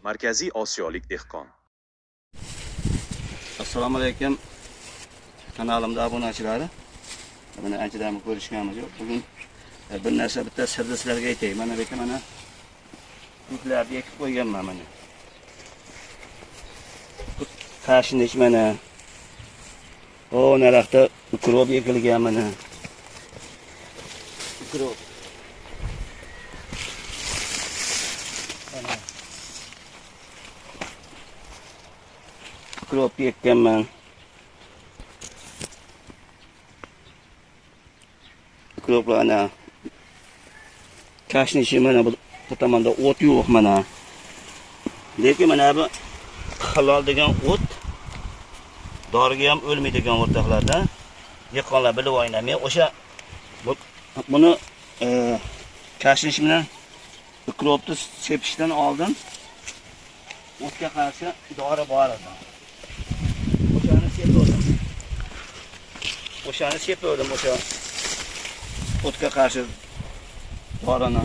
Markaziy Osiyolik dehqon. Assalomu alaykum kanalimda obunachilari. Mana anchadan ko'rishganimiz yo'q. Bugun bir narsa, bitta sirni sizlarga aytay. Mana bu yerda mana yuklarni ekib qo'yganman mana. Qashnik mana. O naraqda ukrop ekilgan mana. Ukrop. Mana. Ukrop ekkanman. Ukroplar ana. Kashnishi mana bu tomonda o't yo'q mana. Lekin mana bu halol degan o't doriga ham o'lmaydigan o'rtoqlarda. Dehqonlar bilib olinglar. Men o'sha buni kashnish bilan ukropni sepishdan oldin o'tga qarshi dori bor edi. O'shani sepdim. O'shani sepdim, o'sha o'tga qarshi dorini.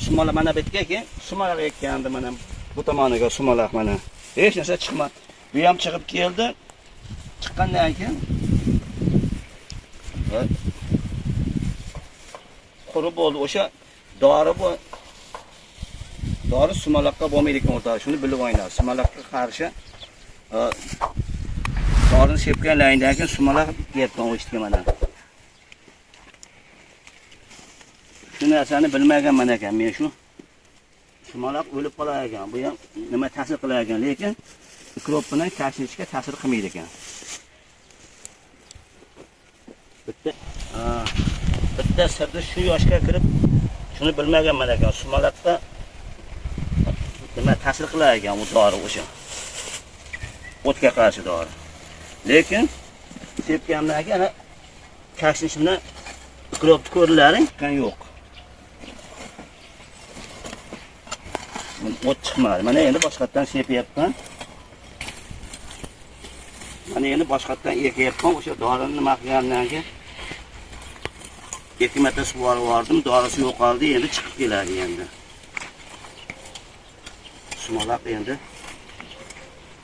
Sumalak mana bu yerga keyin sumalak ekkandi mana bu tomoniga sumalak mana. Hech narsa chiqmadi. Bu ham chiqib keldi. Chiqqandan keyin qurib bo'ldi. O'sha dori bu dori sumalakka bo'lmaydi ekan o'rtoqlar. Shuni bilib olinglar. Sumalakka qarshi dorini sepganlaridan keyin sumalak yetgan o'shdiki mana. Shu narsani bilmaganman ekan men shu. Sumalak o'lib qolar ekan. Bu ham nima ta'sir qilar ekan, lekin ukrop bilan kashnishga ta'sir qilmaydi ekan. Bitta sirni shu yoshga kirib shuni bilmaganman ekan. Sumalakda nima ta'sir qilar ekan u dori o'sha. O'tga qarshi dori. Lekin sepgandan keyin ana kashnish bilan ukropni ko'rilaring yo'q. O't chiqmadi. Mana endi boshqatdan sepyapman. Mana endi boshqatdan ekyapman. O'sha dorini nima qilgandan keyin 2 marta sug'orib yubordim, dorisi yo'qoldi, endi chiqib keladi endi. Sumalak endi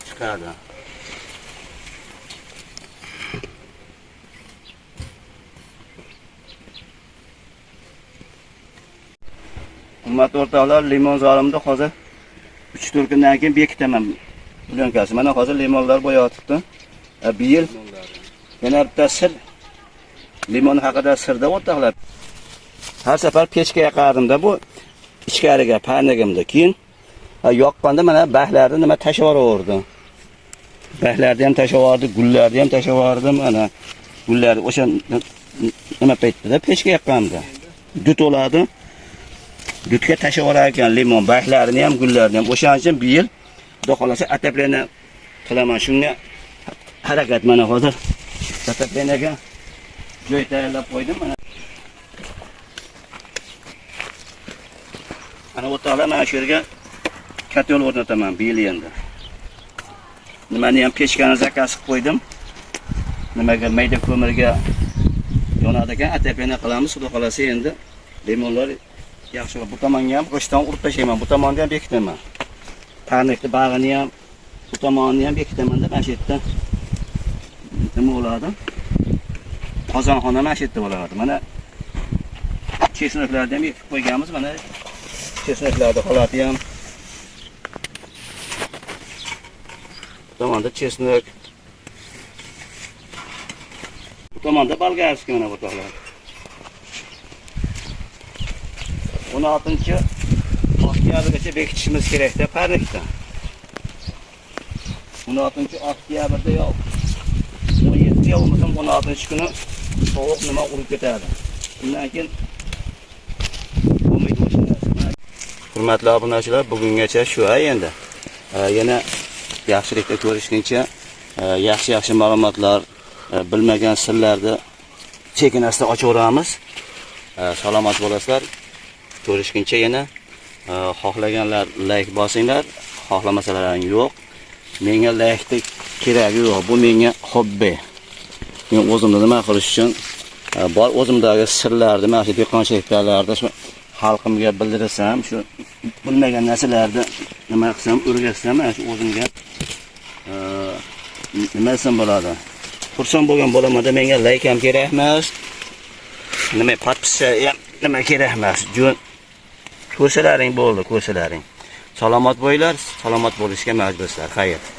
chiqadi. Hurmatli o'rtoqlar, limonzorimda hozir 3-4 kundan keyin bekitaman plyonkasi. Mana hozir limonlar bo'yotibdi. Bu yil yana bitta sir, limon haqida sirda o'rtoqlar. Har safar pechka yoqardimda bu ichkariga parnigimda. Keyin yoqqanda mana baxlarni nima tashlab yubordi. Baxlarni ham tashlab yubordi, gullarni ham tashlab yubordim. Mana gullar o'sha nima paytda pechka yoqqanda dut bo'ladi. Dutga tashlab yuborar ekan limon baxlarini ham, gullarini ham. O'shaning uchun bu yil xudo xolasa atapleni qilaman. Shunga harakat mana hozir ataplenaga joy tayyorlab qo'ydim mana. Ana o'rtoqlar, mana shu yerga katyol o'rnataman bu yil endi. Nimani ham pechkani zakaz qilib qo'ydim. Nimaga mayda ko'mirga yonadi ekan, atapena qilamiz xudo xolasa endi. Limonlar yaxshi. Bu tomonga ham g'ishtdan urib tashlayman, bu tomonni ham bekitaman. Parnikni bag'ini ham, bu tomonni ham bekitaman-da, mana shu yerda nima bo'ladi? Qozonxona mana shu yerda bo'ladi. Mana chesnoklarni ham ekib qo'yganmiz. Mana chesnoklarning holati ham. Bu tomonda chesnok. Bu tomonda bolgarskiy mana bu tomonda. 16 oktyabrgacha bekitishimiz kerakda parnikda. 16 oktyabrda yo 17 yo bo'lmasam 16 kuni sovuq nima urib ketadi. Undan keyin bo'lmaydi o'sha narsa. Hurmatli obunachilar, bugungacha shu endi. Yana yaxshilikda ko'rishguncha yaxshi-yaxshi ma'lumotlar, bilmagan sirlarni sekin-asta ochaveramiz. Salomat bo'lasizlar. Ko'rishguncha yana xohlaganlar like bosinglar, xohlamasalaring yo'q. Menga like keragi yo'q. Bu menga hobbi. Men o'zimni nima qilish uchun bor o'zimdagi sirlarni, mana shu dehqonchiliklarni shu xalqimga bildirsam, shu bilmagan narsalarni Nima qilsam, o'rgatsam, ana shu o'zimga nima desam bo'ladi. Xursand bo'lgan bo'lamanda menga layk ham kerak emas. Nima подписка ham nima kerak emas. Jo'n ko'rsalaring bo'ldi, ko'rsalaring. Salomat bo'linglar, salomat bo'lishga majbursizlar. Xayr.